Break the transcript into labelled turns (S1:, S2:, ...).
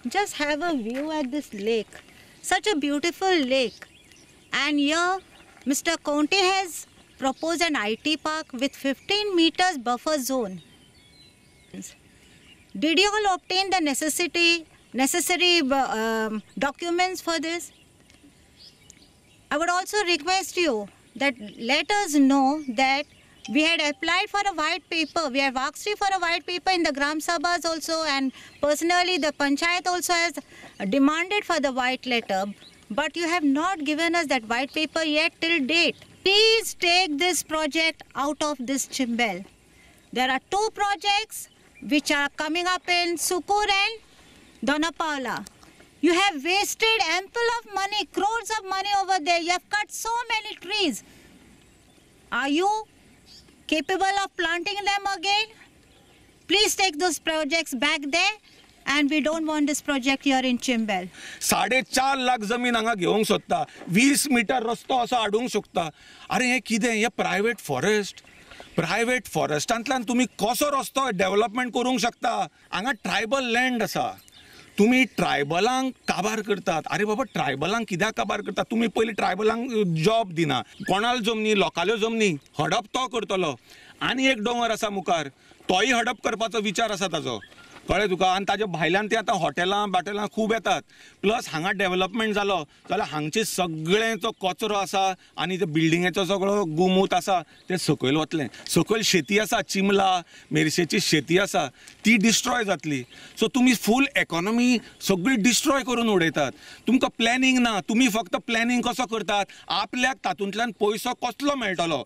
S1: Just have a view at this lake. Such a beautiful lake. And here Mr. Khaunte has proposed an IT park with 15 meters buffer zone. Did you all obtain the necessary documents for this? I would also request you that let us know that we had applied for a white paper. We have asked you for a white paper in the Gram Sabhas also, and personally the Panchayat also has demanded for the white letter, but you have not given us that white paper yet till date. Please take this project out of this Chimbel. There are 2 projects which are coming up in Sukur and Dona Paula. You have wasted ample of money, crores of money over there. You have cut so many trees. Are you capable of planting them again? Please take those projects back there, and we don't want this project here in Chimbel.
S2: 4.5 lakh जमीन हांगा घेवंक सोदता, 20 metre रस्तो असो हाडूंक शकता. अरे हें कितें? हें प्रायवेट फॉरेस्ट. प्रायवेट फॉरेस्टांतल्यान तुमी कसो रस्तो डेव्हलपमेंट करूंक शकता? हांगा ट्रायबल लँड आसा. तुमी ट्रायबलांक काबार करतात. अरे बाबा, ट्रायबलांक कित्याक काबार करतात? तुमी पयलीं ट्रायबलांक जॉब दिना. कोणाल जमनी, लोकांल्यो जमनी हडप तो करतलो. आनी एक दोंगर आसा मुखार, तोय हडप करपाचो विचार आसा ताजो, कळ्ळें तुका? आनी ताजे भायल्यान ती आतां हॉटेलां बाटेलां खूब येतात. प्लस हांगा डेव्हलपमेंट जालो जाल्यार हांगचे सगळें जो कचरो आसा आनी ते बिल्डिंगेचो सगळो गुमूत आसा ते सकयल वतलें. सकयल शेती आसा, चिमला मेरशेची शेती आसा, ती डिस्ट्रॉय जातली. सो तुमी फूल इकॉनॉमी सगळी डिस्ट्रॉय करून उडयतात. तुमकां प्लॅनिंग ना. तुमी फक्त प्लॅनिंग कसो करतात, आपल्याक तातूंतल्यान पयसो कसलो मेळटलो.